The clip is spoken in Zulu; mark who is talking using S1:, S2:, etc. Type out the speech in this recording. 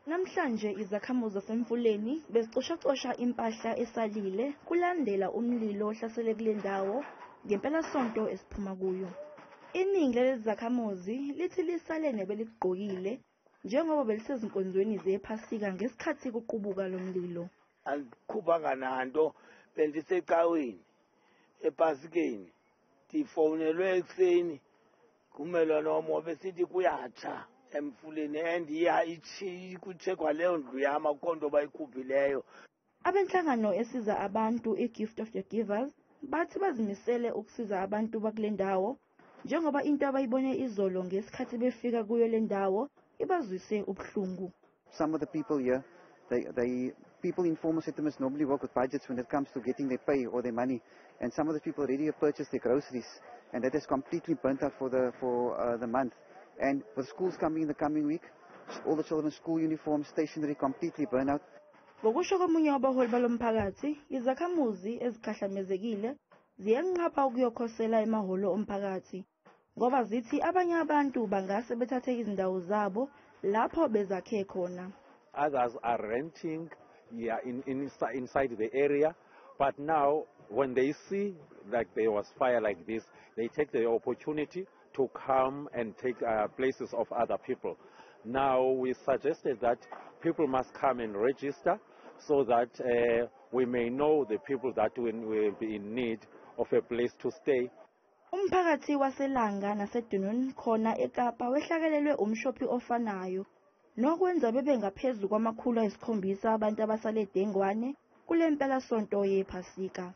S1: Namhlanje izakhamuzi zaseMfuleni bezicoshacosha impahla esalile kulandela umlilo ohlasele kule ndawo ngempelasonto esiphuma kuyo. Iningi lalezi zakhamuzi lithi lisale nebelikugqokile njengoba belisezinkonzweni zePhasika ngesikhathi kuqubuka lo mlilo.
S2: Andikhuphanga nanto, bendisecaweni ePasikeni, ndifowunelwe ekuseni ngummelwane wam wabesithi kuyatsha eMfuleni and iya kutshe kwaleyo ndlu yam, akukho nto bayikhuphileyo.
S1: Abenhlangano esiza abantu i-Gift of the Givers bathi bazimisele ukusiza abantu bakule ndawo njengoba into abayibone izolo ngesikhathi befika kuyo le ndawo ibazwise ubuhlungu.
S3: Some of the people here, they people in formal settlements normally work with budgets when it comes to getting their pay or their money, and some of the people already have purchased their groceries, and that is completely burnt out for the month. And with schools coming in the coming week, all the children's school uniforms, stationery completely burnt out.
S1: Ngokusho komunye wabaholi balomphakathi, izakhamuzi ezikhahlamezekile ziyanqaba ukuyokhosela emahholo omphakathi ngoba zithi abanye abantu bangase bethathe izindawo zabo lapho bezakhe khona.
S4: Others are renting, yeah, inside the area. But now, when they see like there was fire like this, they take the opportunity to come and take places of other people. Now, we suggested that people must come and register so that we may know the people that will be in need of a place to stay.
S1: Umphakathi waseLanga naseDunoon khona eKapa wehlakalelwe umshophi ofanayo nokwenza bebe ngaphezu kwama-700 abantu abasale dengwane kule mpelasonto yePhasika.